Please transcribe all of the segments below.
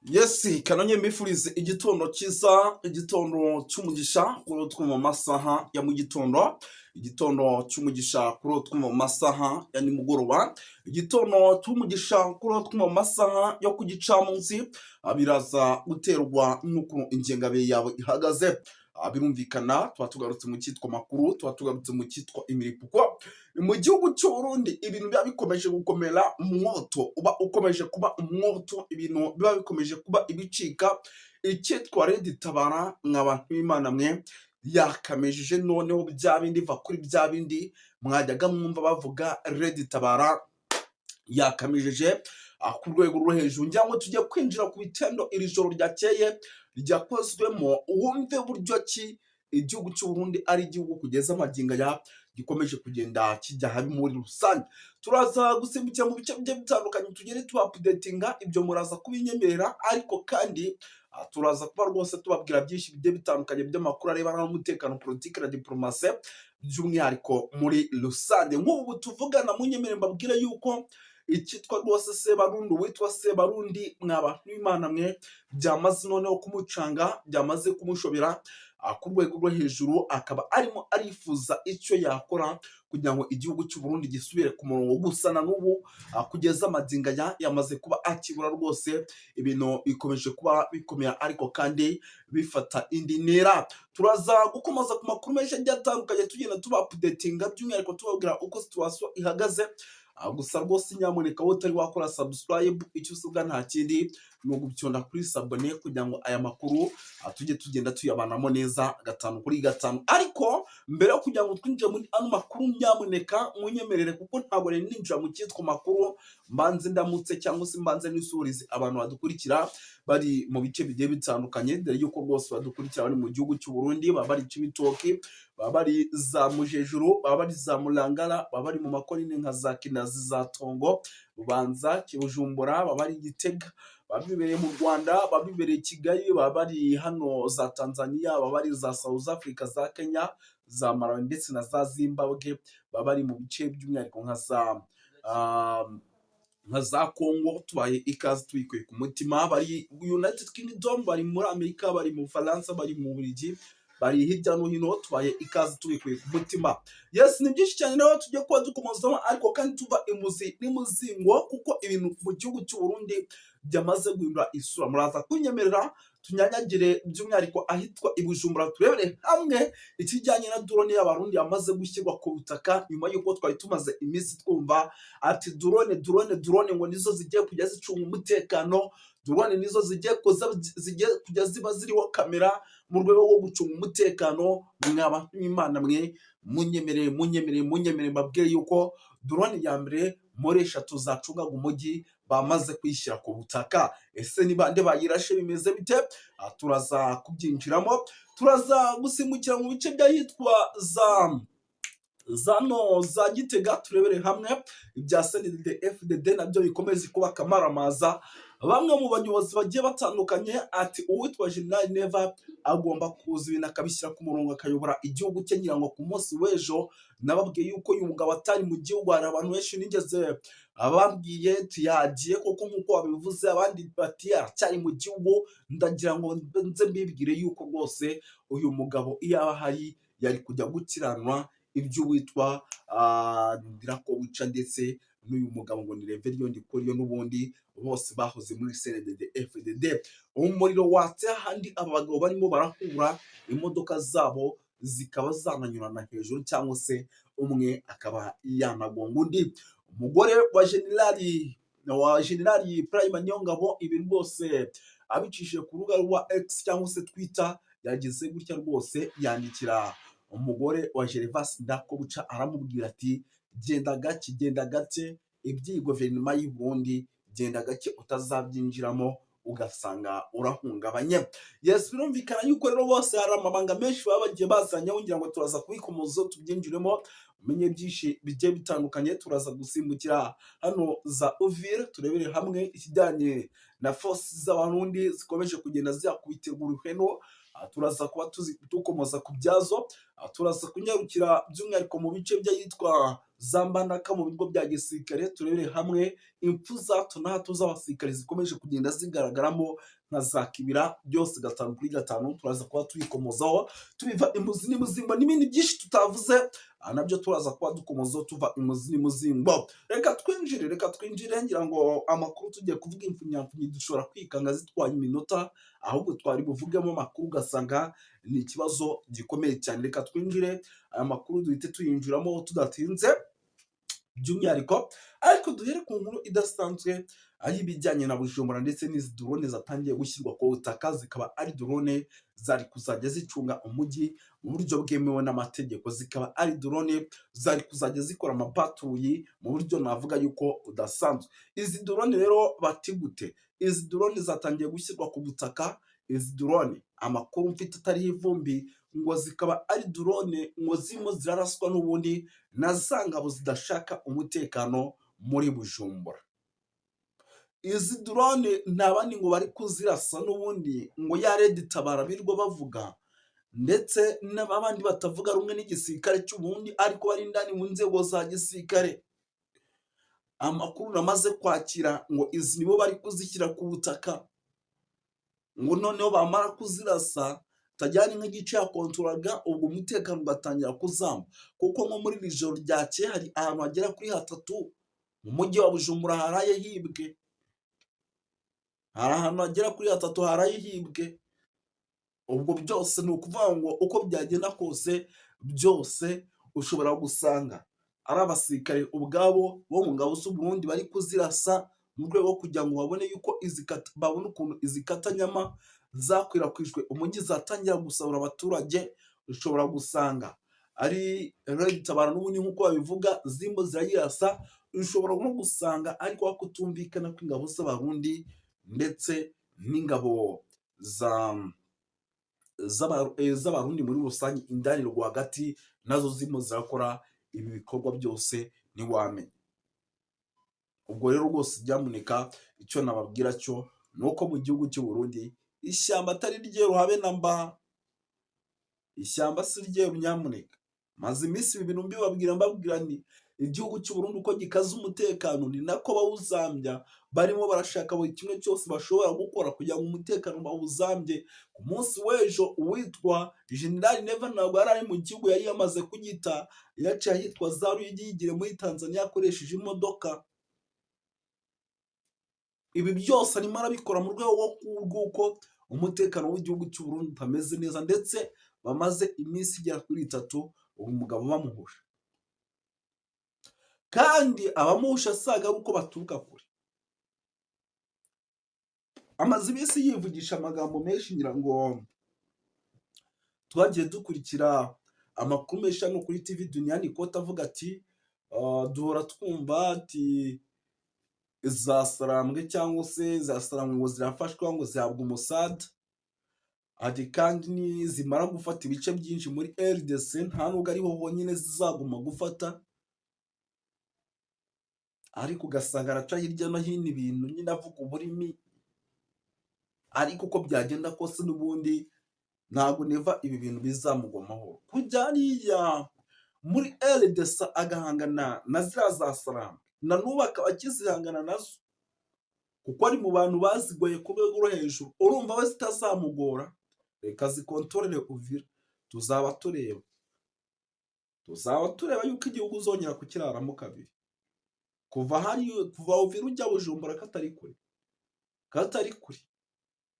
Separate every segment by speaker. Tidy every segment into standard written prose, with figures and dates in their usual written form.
Speaker 1: Yes, kanonye mbifurize igitondo cyiza, igitondo cy'umugisha kuri twumva mu masaha ya mu gitondo, igitondo cy'umugisha kuri twumva mu masaha ya nimugoroba, igitondo cy'umugisha kuri twumva mu masaha yo ku gicamunsi. Biraza guterwa n'ukuntu ingengabihe yawe ihagaze. Birumvikana tuba tugarutse mu cyitwa makuru, tuba tugarutse mu cyitwa imiripuko. Mu gihugu cy'u Burundi ibintu biba bikomeje gukomera, umwoto uba ukomeje kuba umwoto, ibintu biba bikomeje kuba ibicika. Icyitwa Red Tabara, mwa bantu b'Imana mwe, yakamejeje noneho bya bindi va kuri bya bindi mwajyaga mwumva bavuga. Red Tabara yakamejeje ku rwego rwo hejuru. Ngira ngo tujye kwinjira ku bitendo iri joro ryakeye ryakozwemo, wumve buryo ki igihugu cy'u Burundi ari igihugu kugeza amagingo aya gikomeje kugenda kijya habi muri rusange. Turaza gusimbukira mu bice bigiye bitandukanye, tugende tubaupdatinga, ibyo muraza kubinyemerera. Ariko kandi turaza kuba rwose tubabwira byinshi bigiye bitandukanye by'amakuru arebana n'umutekano, politiki na diplomasi by'umwihariko muri rusange. Nk'ubu tuvugana, munyemerere mbabwire yuko icyitwa rwose Sebarundi, uwitwa Sebarundi, mwa bantu b'Imana mwe, byamaze noneho kumucanga, byamaze kumushobera ku rwego rwo hejuru, akaba arimo arifuza icyo yakora kugira ngo igihugu cy'u Burundi gisubire ku murongo. Gusa na n'ubu kugeza amagingo aya yamaze kuba akibura rwose, ibintu bikomeje kuba bikomeye ariko kandi bifata indi ntera. Turaza gukomeza ku makuru menshi agiye atandukanye, tugenda tubaupdatinga, by'umwihariko tubabwira uko situation ihagaze. Gusa rwose nyamuneka wowe utari wakora subscribe, icyo usabwa nta kindi ni ugucyonda kuri s'abonner kugira ngo aya makuru tujye tugenda tuyabanamo neza gatanu kuri gatanu. Ariko mbere yo kugira ngo twinjire muri ano makuru, nyamuneka munyemerere, kuko ntabwo nari ninjira mu cyitwa makuru mbanze ndamutse cyangwa se mbanze n'isurize abantu badukurikira bari mu bice bigiye bitandukanye, dore yuko rwose badukurikira bari mu gihugu cy'u Burundi, baba bari Cibitoki, baba bari za Mujejuru, baba bari za Murangara, baba bari mu makomine nka za Kinazi, za Tongo, Bubanza, Bujumbura, baba bari Gitega, baba bibereye mu Rwanda, baba bibereye i Kigali, baba bari hano za Tanzania, baba bari za South Africa, za Kenya, za Malawi ndetse na za Zimbabwe, baba bari mu bice by'umwihariko nka za Congo, tubaye ikaze tubikuye ku mutima. Bari United Kingdom, bari muri Amerika, bari mu Bufaransa, bari mu Bubiligi, bari hirya no hino, tubaye ikaze tubikuye ku mutima. Yes, ni byinshi cyane nawe tugiye kuba dukomozaho, ariko kandi tuva imuzi n'imuzingo, kuko ibintu mu gihugu cy'u Burundi byamaze guhindura isura. Muraza kunyemerera tunyanyagire by'umwihariko ahitwa i Bujumbura, turebere hamwe ikijyanye na drone y'Abarundi yamaze gushyirwa ku butaka, nyuma y'uko twari tumaze iminsi twumva ati drone, drone, drone, ngo nizo zigiye kujya zicunga umutekano, drone nizo zigiye kuza, zigiye kujya ziba ziriho kamera mu rwego rwo gucunga umutekano. Mwaba n'Imana mwe, munyemerere, munyemerere, munyemerere mbabwire yuko drone ya mbere muri eshatu zacungaga umujyi bamaze kuyishyira ku butaka. Ese ni bande bayirashe? Bimeze bite? Turaza kubyinjiramo. Turaza gusimbukira mu bice by'ahitwa za zano za Gitega, turebere hamwe ibya CNDD FDD nabyo bikomeze kuba akamaramaza. Bamwe mu bayobozi bagiye batandukanye ati uwitwa General Neva agomba kuza ibintu akabishyira ku murongo, akayobora igihugu cye. Ngira ngo ku munsi w'ejo nababwiye yuko uyu mugabo atari mu gihugu. Hari abantu benshi nigeze ababwiye yagiye koko nk'uko wabivuze, abandi bati aracyari mu gihugu. Ndagira ngo nze mbibwire yuko rwose uyu mugabo iyo aba ahari yari kujya gukiranwa iby'uwitwa Ndirakobuca ndetse n'uyu mugabo ngo ni Reverien Ndikuriyo, n'ubundi bose bahoze muri CNDD FDD. Umuriro watse ahandi aba bagabo barimo barahura, imodoka zabo zikaba zananyurana hejuru cyangwa se umwe akaba yanagonga undi. Umugore wa generali Prime Niyongabo, ibi rwose abicishije ku rubuga rwa X cyangwa se Twitter, yagize gutya rwose yandikira umugore wa Gervas Ndakobuca, aramubwira ati genda gake, genda gake, iby'iyi guverinoma y'u Burundi genda gake utazabyinjiramo ugasanga urahungabanye. Yes, birumvikana yuko rero bose hari amabanga menshi baba bagiye bazanyeho, ngira ngo turaza kubikomozaho tubyinjiremo. Umenye byinshi bigiye bitandukanye. Turaza gusimbukira hano za Uvira, turebere hamwe ikijyanye na force z'Abarundi zikomeje kugenda zihakubitirwa uruheno. Turaza kuba tukomoza ku byazo. Turaza kunyarukira by'umwihariko mu bice by'ahitwa za Mbandaka, mu bigo bya gisirikare, turebere hamwe impfu za hato na hato z'abasirikare zikomeje kugenda zigaragaramo nka za Kibira. Byose 5 kuri 5 turaza kuba tubikomozaho, tubiva imuzi n'imuzimbo, n'ibindi byinshi tutavuze nabyo turaza kuba dukomozaho tuva imuzi n'imuzingo. Reka twinjire, reka twinjire. Ngira ngo amakuru tugiye kuvuga, impfunyapfunyi dushobora kwikanga zitwaye iminota, ahubwo twari buvugemo amakuru ugasanga ni ikibazo gikomeye cyane. Reka twinjire aya makuru, duhite tuyinjiramo tudatinze by'umwihariko, ariko duhere ku nkuru idasanzwe ari ibijyanye na Bujumbura ndetse n'izi drone zatangiye gushyirwa ku butaka, zikaba ari drone zari kuzajya zicunga umujyi mu buryo bwemewe n'amategeko, zikaba ari drone zari kuzajya zikora amapatrouille mu buryo navuga yuko budasanzwe. Izi drone rero bati gute? Izi drone zatangiye gushyirwa ku butaka. Izi drone, amakuru mfite atariho ivumbi, ngo zikaba ari drone ngo zirimo ziraraswa n'ubundi na za ngabo zidashaka umutekano muri Bujumbura. Izi drone nta bandi ngo bari kuzirasa n'ubundi, ngo ya Red Tabara birirwa bavuga, ndetse n'abandi batavuga rumwe n'igisirikare cy'Uburundi ariko bari indani mu nzego za gisirikare. Amakuru namaze kwakira, ngo izi nibo bari kuzishyira ku butaka, ngo noneho bamara kuzirasa tajyane nk'igice yakontoraga, ubwo umutekano ugatangira kuzamba, kuko nko muri iri joro ryakeye hari ahantu hagera kuri hatatu mu mujyi wa Bujumbura haraye hibwe. Hari ahantu hagera kuri hatatu haraye hibwe. Ubwo byose ni ukuvuga ngo uko byagenda kose, byose ushobora gusanga ari abasirikare ubwabo bo mu ngabo z'u Burundi bari kuzirasa mu rwego rwo kugira ngo babone yuko izikata, babone ukuntu izikatanyama zakwirakwijwe umujyi zatangira gusahura abaturage. Ushobora gusanga ari Tabara n'ubundi nk'uko babivuga zirimo zirayirasa. Ushobora no gusanga ariko kutumvikana kw'ingabo z'Abarundi ndetse n'ingabo z'Abarundi muri rusange indani rwagati, nazo zirimo zirakora ibi bikorwa byose, ntiwamenya. Ubwo rero rwose nyamuneka, icyo nababwira cyo ni uko mu gihugu cy'u Burundi ishyamba atari ryeru habe na mba. Ishyamba si ryeru nyamuneka. Maze iminsi 2 mbibabwira, mbabwira nti igihugu cy'u Burundi uko gikaza umutekano ni nako bawuzambya. Barimo barashaka buri kimwe cyose bashobora gukora kugira ngo umutekano bawuzambye. Ku munsi w'ejo uwitwa General Neva ntabwo yari ari mu gihugu, yari yamaze kugita, yaciye ahitwa za Ruyigi yigire muri Tanzania akoresheje imodoka. Ibi byose arimo arabikora mu rwego rw'uko umutekano w'igihugu cy'u Burundi utameze neza, ndetse bamaze iminsi igera kuri 3 uwo mugabo bamuhusha, kandi abamuhusha asaga ari uko baturuka kure. Amaze iminsi yivugisha amagambo menshi. Ngira ngo twagiye dukurikira amakuru menshi hano kuri TV Duniani Kote, avuga ati duhora twumva ati za Sarambwe cyangwa se za Sarambwe ngo zirafashwa, ngo zihabwa umusada, ati kandi nizimara gufata ibice byinshi muri RDC nta nubwo ariho honyine zizaguma gufata. Ariko ugasanga araca hirya no hino ibintu nyine avuga uburimi, ariko uko byagenda kose n'ubundi ntabwo Neva ibi bintu bizamugwa amahoro. Kujya hariya muri RDC agahangana na ziriya za Sarambwe, na n'ubu akaba akizihangana nazo kuko ari mu bantu bazigoye ku rwego rwo hejuru, urumva we zitazamugora? Reka zikontorere Uvira, tuzaba tureba, tuzaba tureba yuko igihugu uzongera kukiraramo kabiri. Kuva hari kuva Uvira ujya Bujumbura katari kure, katari kure.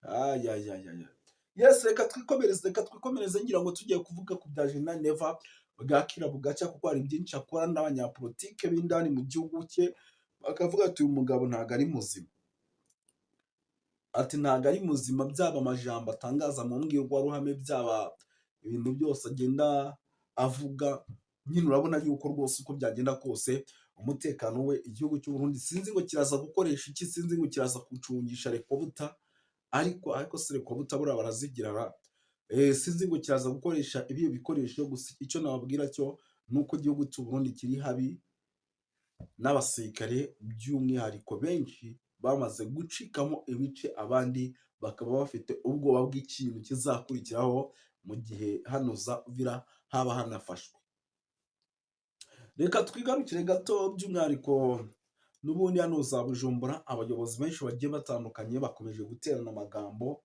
Speaker 1: Ayayayaya, yes, reka twikomereze, reka twikomereze. Ngira ngo tugiye kuvuga ku bya General Neva bwakira bugacya, kuko hari byinshi akora n'abanyapolitike b'indani mu gihugu cye bakavuga ati uyu mugabo ntabwo ari muzima, ati ntabwo ari muzima. Byaba amajambo atangaza mu mbwirwaruhame, byaba ibintu byose agenda avuga nyine, urabona yuko rwose uko byagenda kose umutekano we, igihugu cy'u Burundi sinzi ngo kiraza gukoresha iki, sinzi ngo kiraza gucungisha helicopter, ariko se helicopter buriya barazigira ra? Sinzi ngo kiraza gukoresha ibihe bikoresho. Gusa icyo nababwira cyo ni uko umutekano w'igihugu cy'u Burundi Nuko igihugu cy'u Burundi kiri habi, n'abasirikare by'umwihariko benshi bamaze gucikamo ibice, abandi bakaba bafite ubwoba bw'ikintu kizakurikiraho mu gihe hano za Uvira haba hanafashwe. Reka twigarukire gato by'umwihariko n'ubundi hano za Bujumbura, abayobozi benshi bagiye batandukanye bakomeje guterana amagambo.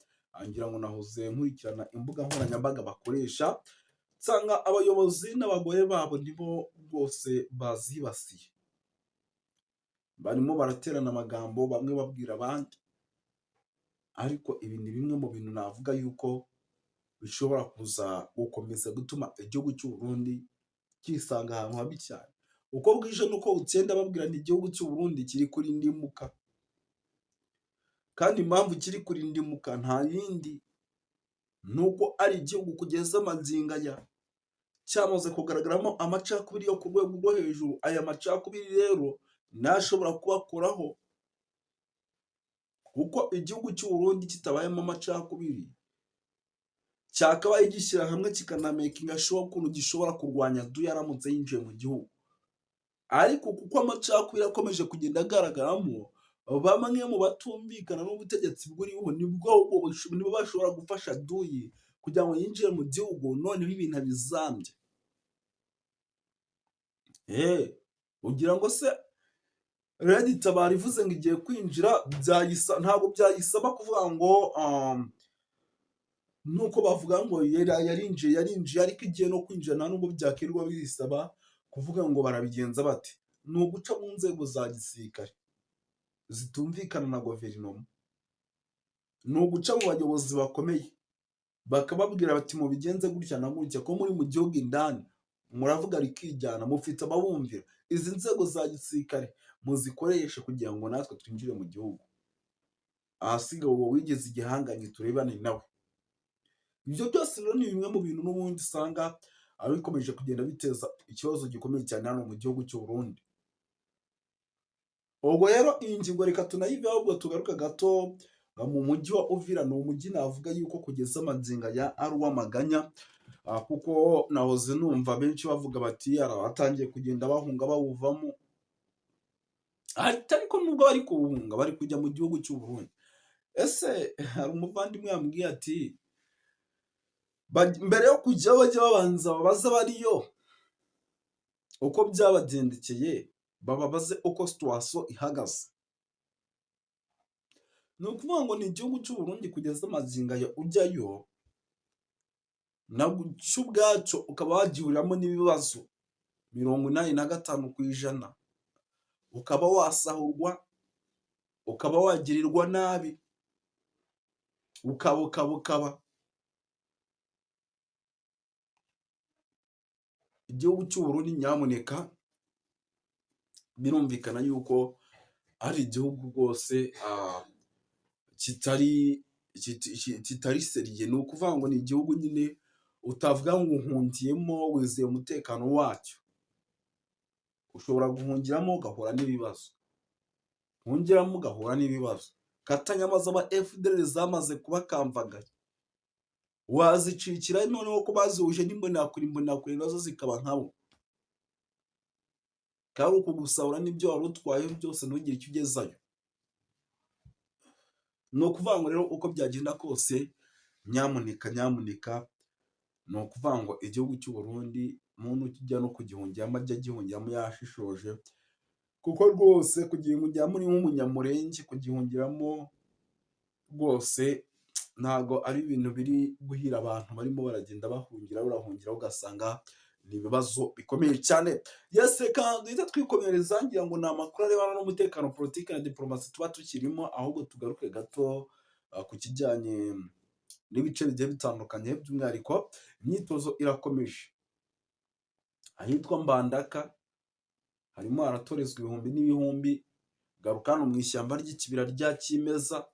Speaker 1: Ngira ngo nahoze nkurikirana imbuga nkoranyambaga bakoresha, nsanga abayobozi n'abagore babo nibo rwose bazibasiye, barimo baraterana amagambo, bamwe babwira abandi. Ariko ibi ni bimwe mu bintu navuga yuko bishobora kuza gukomeza gutuma igihugu cy'u Burundi kisanga ahantu habi cyane. Uko bwije n'uko bukeye ndababwira nti igihugu cy'u Burundi kiri kurindimuka, kandi impamvu kiri kurindimuka nta yindi, ni uko ari igihugu kugeza magingo aya cyamaze kugaragaramo amacakubiri yo ku rwego rwo hejuru. Aya macakubiri rero ntashobora kubakoraho, kuko igihugu cy'u Burundi kitabayemo amacakubiri cyakabaye gishyira hamwe, kikanamakinga sure ukuntu gishobora kurwanya adui aramutse yinjiye mu gihugu. Ariko kuko amacakubiri akomeje kugenda agaragaramo, bamwe mu batumvikana n'ubutegetsi buriho nibwo nibo bashobora gufasha adui kugira ngo yinjire mu gihugu, noneho ibintu abizambye. Ugira ngo se Red Tabara ivuze ngo igiye kwinjira, byayisa ntabwo byayisaba kuvuga ngo nuko bavuga ngo yarinjiye, yarinjiye, ariko igiye no kwinjira nta nubwo byakirwa bisaba kuvuga ngo barabigenza bate. Ni uguca mu nzego za gisirikare zitumvikana na guverinoma, ni uguca mu bayobozi bakomeye, bakababwira bati: "Mubigenze gutya na gutya, ko muri mu gihugu indani muravuga rikijyana, mufite ababumvira, izi nzego za gisirikare muzikoreshe kugira ngo natwe twinjire mu gihugu, ahasigaye uwo wigeze igihangange turebane nawe." Ibyo byose rero ni bimwe mu bintu n'ubundi usanga bikomeje kugenda biteza ikibazo gikomeye cyane hano mu gihugu cy'u Burundi. Ubwo rero iyi ngingo reka tunayiveho, ahubwo tugaruke gato mu mujyi wa Uvira. Ni umujyi navuga yuko kugeza magingo aya ari uw'amaganya, kuko nahoze numva benshi bavuga bati hari abatangiye kugenda bahunga bawuvamo, ariko nubwo bari kuwuhunga bari kujya mu gihugu cy'u Burundi. Ese hari umuvandimwe yambwiye ati mbere yo kujyayo bajye babanza babaze abariyo uko byabagendekeye, bababaze uko situation ihagaze. Ni ukuvuga ngo ni igihugu cy'u Burundi kugeza magingo aya ujyayo nacyo ubwacyo ukaba wagihuriramo n'ibibazo 85%, ukaba wasahurwa, ukaba wagirirwa nabi, ukaba ukaba ukaba. Igihugu cy'u Burundi nyamuneka, birumvikana yuko ari igihugu rwose kitari sérieux. Ni ukuvuga ngo ni igihugu nyine utavuga ngo uhungiyemo wizeye umutekano wacyo. Ushobora guhungiramo ugahura n'ibibazo, uhungiramo ugahura n'ibibazo. Katanyama z'aba FDLR zamaze kuba kamvagari, wazicikira noneho ko bazihuje n'imbonerakure, imbonerakure nazo zikaba nkabo, kari ukugusahura n'ibyo wari utwaye byose ntugire icyo ugezayo. Ni ukuvuga ngo rero uko byagenda kose, nyamuneka, nyamuneka, ni ukuvuga ngo igihugu cy'u Burundi muntu ukijya no kugihungiramo ajye agihungiramo yashishoje, kuko rwose kugihungiramo uri nk'umunyamurenge, kugihungiramo rwose ntabwo ari ibintu biri guhira. Abantu barimo baragenda bahungira, barahungira, ugasanga ni ibibazo bikomeye cyane. Yes, reka duhite twikomereza. Ngira ngo ni amakuru arebana n'umutekano, politiki na diporomasi tuba tukirimo, ahubwo tugaruke gato ku kijyanye n'ibice bigiye bitandukanye. By'umwihariko imyitozo irakomeje ahitwa Mbandaka, harimo haratorezwa ibihumbi n'ibihumbi. Garuka hano mu ishyamba ry'ikibira rya kimeza,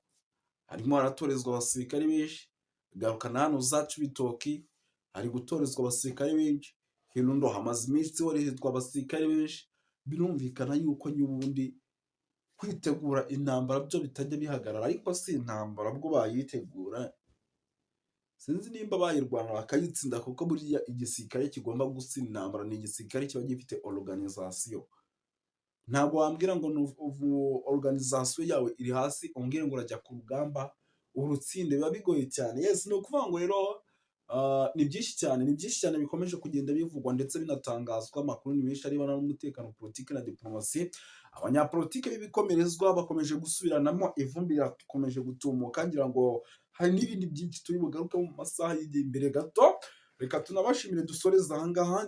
Speaker 1: harimo haratorezwa abasirikare benshi. Garuka na hano za Cibitoki, hari gutorezwa abasirikare benshi. Hirundo hamaze iminsi horehezwa abasirikare benshi. Birumvikana yuko n'ubundi kwitegura intambara byo bitajya bihagarara, ariko si intambara bwo bayitegura, Sinzi nimba bayirwana bakayitsinda, kuko buriya igisirikare kigomba gutsinda intambara ni igisirikare kiba gifite organisation. Ntabwo wambwira ngo organisation yawe iri hasi, umbwire ngo urajya ku rugamba urutsinde, biba bigoye cyane. Yes, ni ukuvuga ngo rero ni byinshi cyane, ni byinshi cyane bikomeje kugenda bivugwa ndetse binatangazwa. Amakuru ni menshi arebana n'umutekano, politiki na diplomasi. Abanyapolitike b'ibikomerezwa bakomeje gusubiranamo, ivumbi rirakomeje gutumuka. Ngira ngo hari n'ibindi byinshi turi bugaruke mu masaha y'igihe imbere gato. Reka tunabashimire, dusoreze aha ngaha.